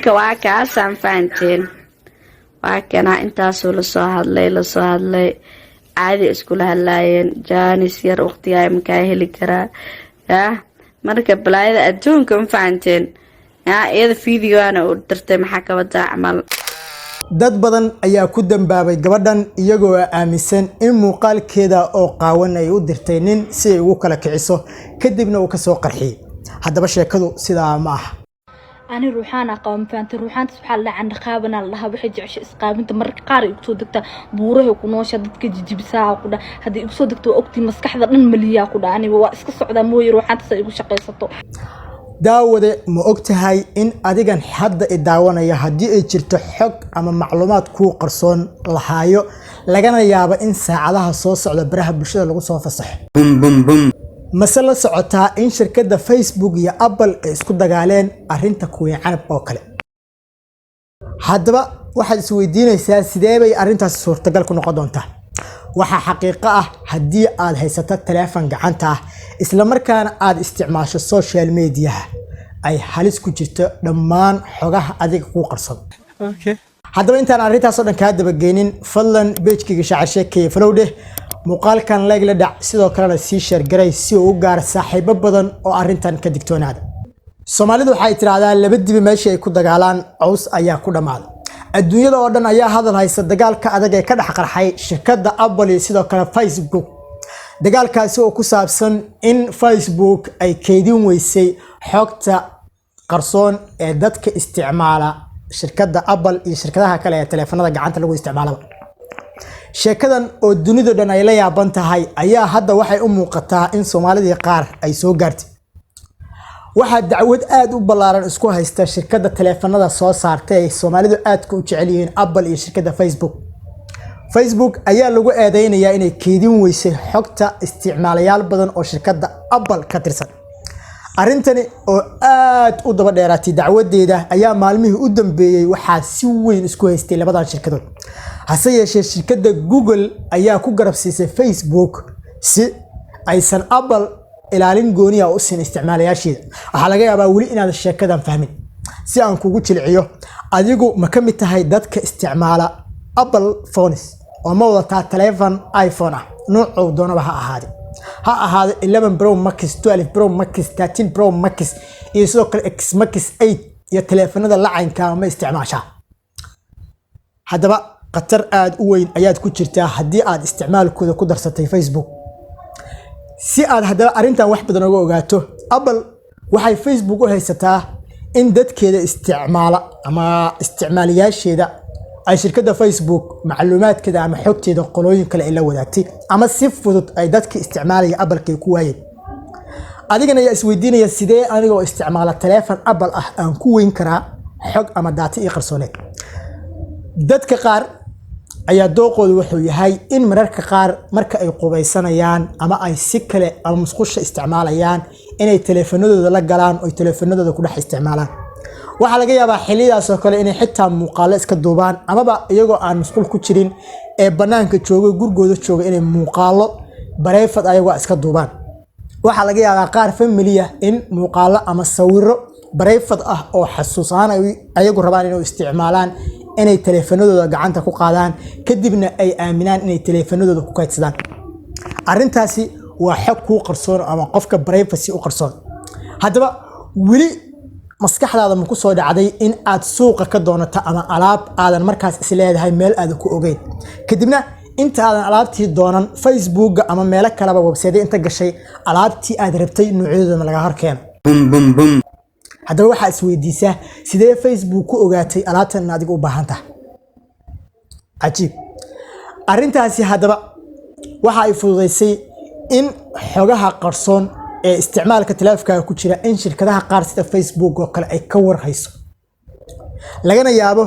Marka waa kaasaan, fahanteen? Waa kanaa, intaasuu lasoo hadlay, lasoo hadlay, caadi iskula hadlaayeen. Jaanis yar waqtigaa makaa heli karaa? Yah, marka balaayada adduunka, ma fahanteen? Yaa iyada videoana u dirtay, maxaa ka wadaa camal? Dad badan ayaa ku dambaabay gabadhan, iyagoo aaminsan in muuqaalkeeda oo qaawan ay u dirtay nin si ay ugu kala kiciso, kadibna uu kasoo qarxiyey. Haddaba sheekadu sidaa ma aha. Ani ruuxaan aqaba, ma fahamtay? Ruuxaantaas waxaa la dhahaa candhaqaabanaa la dhahaa. Waxay jecesha isqaabinta. Mararka qaar ay igu soo degtaa, buurahay ku noosha, dadka jijibisaa ku dhaha. Haddii igu soo degto, waa ogtii, maskaxda dhan maliyaa ku dhaha. Aniga waa iska socdaa mooye, ruuxaantaas ay igu shaqaysato. Daawade, ma og tahay in adigan hadda i daawanaya, haddii ay jirto xog ama macluumaad kuu qarsoon lahaayo, lagana yaabo in saacadaha soo socda baraha bulshada lagu soo fasaxo? Mase la socotaa in shirkadda Facebook iyo Apple ay isku dagaaleen arrinta Queen Canab oo kale? Haddaba waxaad isweydiinaysaa, sidee bay arrintaasi suurtagal ku noqon doontaa? Waxaa xaqiiqo ah, haddii aad haysato taleefan gacanta ah, islamarkaana aad isticmaasho social mediaha, ay halis ku jirto dhammaan xogaha adiga kuu qarson. Haddaba intaan arrintaasoo dhan kaa dabageynin, fadlan page-kayga Shaacir Sheekeeye follow dheh, muuqaalkan like la dhac, sidoo kalena sii share garay si uu u gaaro saaxiibo badan oo arrintan ka digtoonaada. Soomaalidu waxay tidhaahdaa, laba dibi meeshii ay ku dagaalaan, caws ayaa ku dhammaaday. Adduunyada oo dhan ayaa hadal haysa dagaalka adag ee ka dhex qarxay shirkadda Apple iyo sidoo kale Facebook. Dagaalkaasi oo ku saabsan in Facebook ay keydin weysay xogta qarsoon ee dadka isticmaala shirkadda Apple iyo shirkadaha kale ee taleefanada gacanta lagu isticmaalaba. Sheekadan oo dunido dhan ay la yaaban tahay ayaa hadda waxay u muuqataa in Soomaalidii qaar ay soo gaartay. Waxaa dacwad aada u ballaaran isku haysta shirkadda taleefanada soo saarta ay Soomaalidu aadka u jecel yihiin, Apple, iyo shirkadda Facebook. Facebook ayaa lagu eedeynayaa inay keydin weysay xogta isticmaalayaal badan oo shirkadda Apple ka tirsan. Arrintani oo aad u daba dheeraatay dacwadeeda ayaa maalmihii u dambeeyey waxaa si weyn isku haystay labadan shirkadood. Hase yeeshee, shirkadda Google ayaa ku garab siisay Facebook si aysan Apple ilaalin gooniya u siin isticmaalayaasheeda. Waxaa laga yaabaa weli inaad sheekadan fahmin. Si aan kugu jilciyo, adigu ma ka mid tahay dadka isticmaala Apple phones oo ma wadataa taleefon iPhone ah, nuucuu doonaba ha ahaade, ha ahaado 11 Pro Max, 12 Pro Max, 13 Pro Max iyo sidoo kale X Max 8 iyo taleefanada lacaynka, ma isticmaashaa? Haddaba khatar aada u weyn ayaad ku jirtaa haddii aad isticmaalkooda ku darsatay Facebook. Si aad haddaba arrintan wax badan oga ogaato, Apple waxay Facebook u haysataa in dadkeeda isticmaala ama isticmaalayaasheeda ay shirkadda Facebook macluumaadkeeda ama xogteeda qolooyin kale ay la wadaagtay, ama si fudud ay dadka isticmaalaya Appleka ay ku waayeen. Adigana ayaa isweydiinaya, sidee anigoo isticmaala taleefon Apple ah aan ku weyn karaa xog ama data ii qarsooneed? Dadka qaar ayaa dooqoodu wuxuu yahay in mararka qaar marka ay qubaysanayaan ama ay si kale ama musqusha isticmaalayaan, inay taleefanadooda la galaan oo taleefanadooda ku dhex isticmaalaan. Waxaa laga yaabaa xillidaas oo kale inay xitaa muuqaalo iska duubaan, amaba iyagoo aan musqul ku jirin ee banaanka jooga, gurigooda jooga, inay muuqaalo private ayagoo iska duubaan. Waxaa laga yaabaa qaar family ah in muuqaalo ama sawiro private ah oo xasuus ahaan ay ayagu rabaan inay u isticmaalaan, inay taleefanadooda gacanta ku qaadaan, kadibna ay aaminaan inay taleefanadooda ku kaydsadaan. Arrintaasi waa xog kuu qarsoon ama qofka privacy u qarsoon. Haddaba weli maskaxdaada ma ku soo dhacday in aad suuqa ka doonato ama alaab aadan markaas isleedahay meel aadan ku ogeyn, kadibna inta aadan alaabtii doonan, Facebooka ama meelo kaleba, website inta gashay, alaabtii aad rabtay noocyadooda laga hor keeno? Haddaba waxaa isweydiisaa, sidee Facebook ku ogaatay alaabtan in adiga u baahan tahay? Cajiib arrintaasi. Haddaba waxa ay fududaysay in xogaha qarsoon ee isticmaalka taleefankaaga ku jira in shirkadaha qaar sida Facebook oo kale ay ka warhayso, lagana yaabo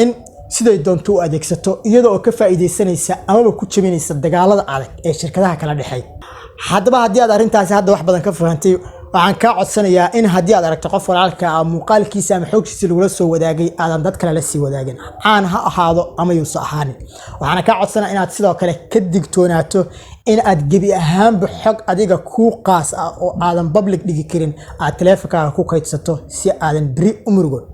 in siday doonto u adeegsato, iyada oo ka faa'iidaysanaysa amaba ku jebinaysa dagaalada adag ee shirkadaha kala dhexeeya. Haddaba haddii aad arrintaasi hadda wax badan ka fahantay, waxaan kaa codsanayaa in haddii aad aragto qof walaalka ah muuqaalkiisa ama xogtiisa lagula soo wadaagay, aadan dad kale la sii wadaagin, caan ha ahaado ama yuusa ahaanin. Waxaana kaa codsanaya inaad sidoo kale ka digtoonaato in aad gebi ahaanba xog adiga kuu qaas ah oo aadan public dhigi karin aad taleefonkaaga ku kaydsato, si aadan beri u murugoon.